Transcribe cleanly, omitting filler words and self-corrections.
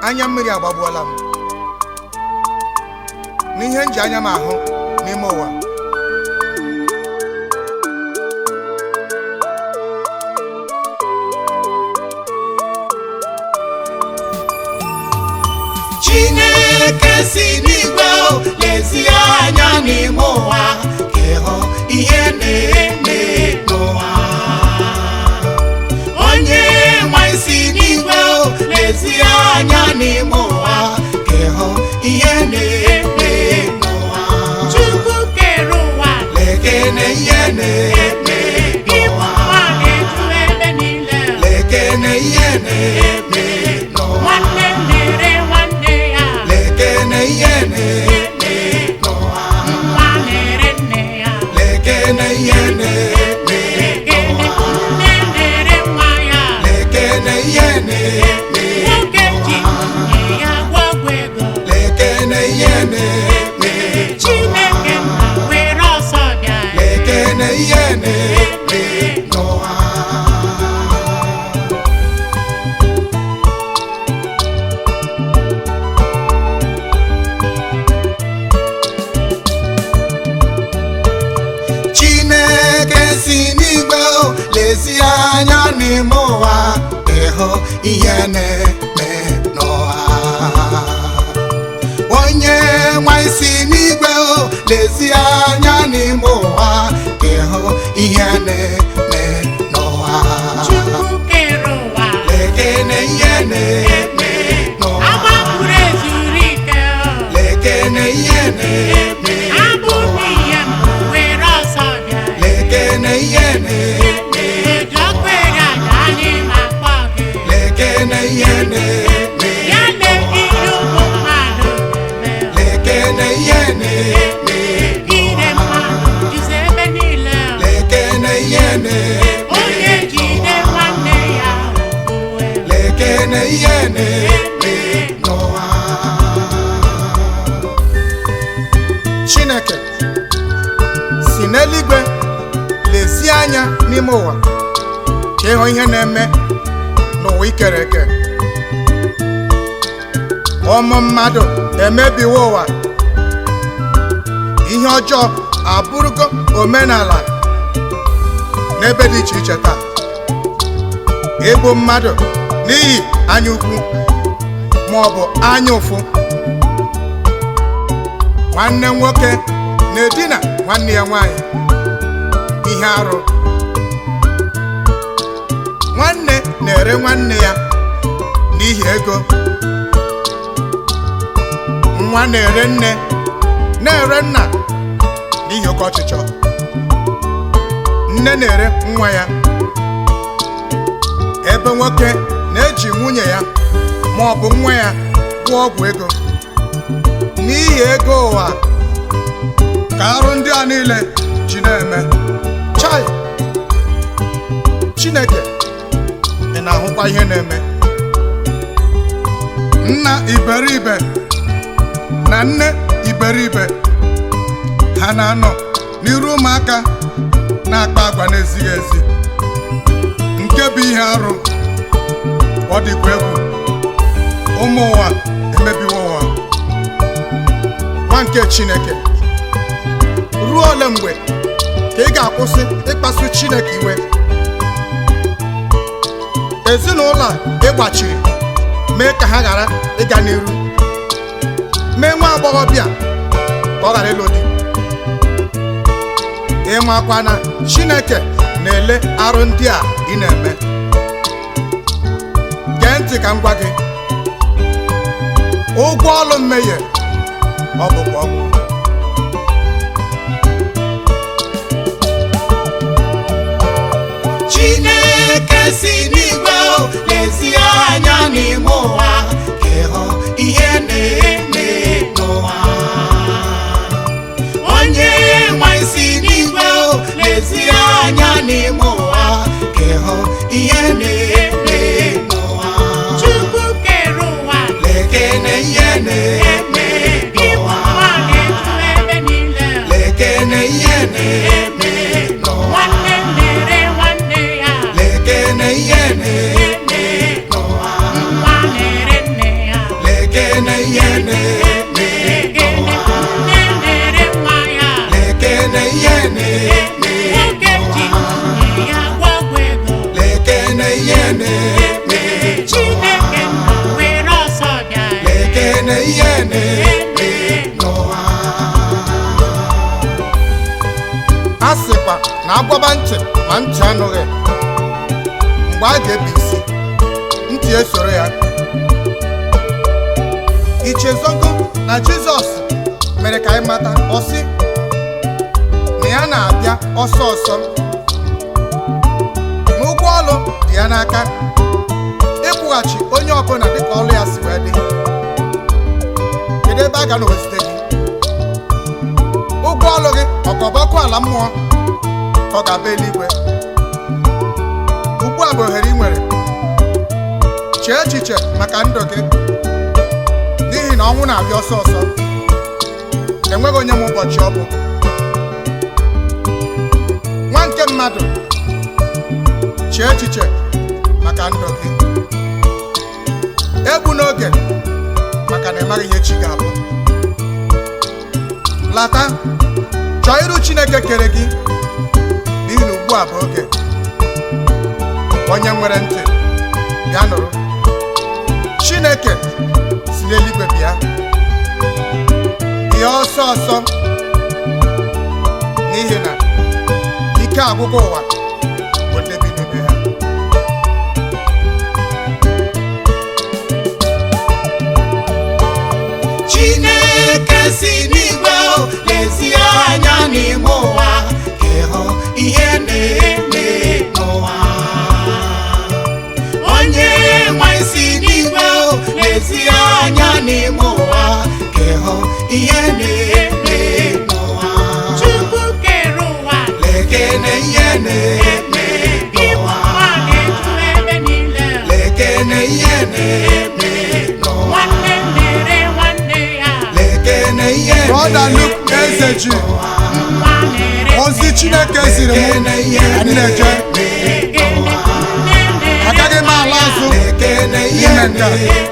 Anya mmiri agbagbuola m n'ihe m ji anya m ahụ n'ime ụwa. Chineke si n'igwe lezie anya n'ime ụwa ka ịhụ ihe na-eme n'ụwa. Onye nwe si n'igwe lezie anya n'ime ụwa ka ịhụ ihe na-eme n'ụwa. Chukwu kere ụwa. Lekene ihe na-eme Ịbụ n'ụwa. ụwa na-eju ebe niile. Lekene ihe na-eme n'ụwa. Nwanne na-ere nwanne ya. Lekene ihe na-eme n'ụwa. Nwa na-ere nne ya. Lekene ihe na-eme Gịnị? n'ụwa. Nne na-ere nwa ya. Lekene ihe na-eme Nwoke ji nwunye ya gwọ ọgwụ ego. Lekene ihe na-eme. Chineke nna were ọsọ bịa. Lekene ihe na-eme n'ụwa. Chineke si n'igwe lezie anya n'ime ụwa ịhụ ihe na-eme n'ụwa. Onye nwe si n'igwe lezie anya n'ime ụwa ịhụ ihe na-eme n'ụwa. Chukwu kere ụwa. Lekene ihe na-eme n'ụwa. Agbapụrụ ezuru ike. Lekene ihe na-eme Abụ n'ụwa. n'ihe mbụ were ọsọ bịa. Lekene ihe na-eme Eji ọkụ ere aja anyị na-akpọ gị. Lekene ihe na-eme Ya na ihe ụmụ mmadụ na-eme. Lekene ihe na-eme Ire mmadụ juzi ebe niile. Lekene ihe na-eme Onye jide nwanne ya ogbuwe. Lekene ihe na-eme n'ụwa. Chineke si n'eluigwe lezie anya n'ime ụwa ka ịhụ ihe na-eme n'ụwa ikere eke. Ụmụ mmadụ emebiwo ụwa. Ihe ọjọọ abụrụgo omenala n'ebe dị iche iche taa. Igbu mmadụ n'ihi anya ukwu ma ọ bụ anya ụfụ. Nwanne nwoke na-edina nwanne ya nwanyị, ihe arụ. Nwanne na-ere nwanne ya n'ihi ego. Nwa na-ere nne, na-ere nna n'ihi oke ọchịchọ. Nne na-ere nwa ya, ebe nwoke na-eji nwunye ya ma ọ bụ nwa ya gwụọ ọgwụ ego n'ihi ego ụwa. Ka arụ ndị a niile ji na-eme. Chai! Chineke, ị na-ahụkwa ihe na-eme. Nna iberibe na nne iberibe ha na-anọ n'iru ụmụaka na-akpa agwa na-ezighị ezi, nke bụ ihe arụ. Ọ dịkwa egwu. Ụmụ ụwa emebiwo ụwa. Nwa nke Chineke, ruo ole mgbe ka ị ga-akwụsị ịkpasu Chineke iwe? Ezinụlọ a ịgbachiri mee ka ha ghara ịga n'iru, mee nwa agbọghọbịa ka ọ ghara ịlụ di. Ịmakwa na Chineke na-ele arụ ndị a ị na-eme. Gee ntị ka m gwa gị, ụgwọ ọlụ mmehie ọ bụkwa ọnwụ. Chineke si n'igwe lezie anya n'ime ụwa ka ịhụ ihe na-eme n'ụwa. Onye nwe si n'igwe lezie anya n'ime ụwa ka ịhụ ihe na-eme n'ụwa. Chukwu kere ụwa. Lekene ihe na-eme Ịbụ n'ụwa. ụwa na-eju ebe niile. Lekene ihe na-eme n'ụwa. Nwanne na-ere nwanne ya. Lekene ihe na-eme n'ụwa. Nwa na-ere nne ya. Na agwaba ntị ma ntị anụghị, mgbe a ga-ebi isi, ntị esoro ya. Ichezogo na Jizọs mere ka anyị mata, ọ sị na ya na-abịa ọsọ ọsọ, na ụgwọ ọlụ dị ya n'aka ịkwụghachi onye ọbụla dịka ọlụ ya si wee dị. Kedu ebe a ga na wezite gị? Ụgwọ ọlụ gị ọ ka ọ bụ ọkụ ala mmụọ, ka ọ ga-abụ eluigwe? Ugbu a bụ ohere ị nwere. Chee echiche maka ndụ gị, n'ihi na ọnwụ na-abịa ọsọ ọsọ. Enweghị onye ma ụbọchị ọ bụ. Nwa nke mmadụ, chee echiche maka ndụ gị. Egbu n'oge, maka na ị maghị ihe chi ga-abụ. Lata, chọọ iru Chineke kere gị, n'ihi na ugbu a bụ oge. Onye nwere ntị ya nụrụ. Chineke si n'eluigwe bịa bịa ọsọ ọsọ, n'ihi na ike agwụgwọ ụwa bụ ndị bi n'ime ha. Chineke si n'igwe lezie anya n'ime ụwa ka ịhụ ihe na-eme n'ụwa. Onye nwe si n'igwe lezie anya n'ime ụwa ka ịhụ ihe na-eme n'ụwa. Chukwu kere ụwa. Lekene ihe na-eme Igbu n'ụwa. ụwa na-eju ebe niile. Lekene ihe na-eme n'ụwa. Nwanne na-ere nwanne ya. Lekene ihe Brother Luke na-eme Ezeji, n'ụwa. Nwa na-ere ozi nne ya. Chineke ziri m ka m na-eje. Nne na-ere Agaghị m ala azụ Lekene ihe n'ime nke a. na-eme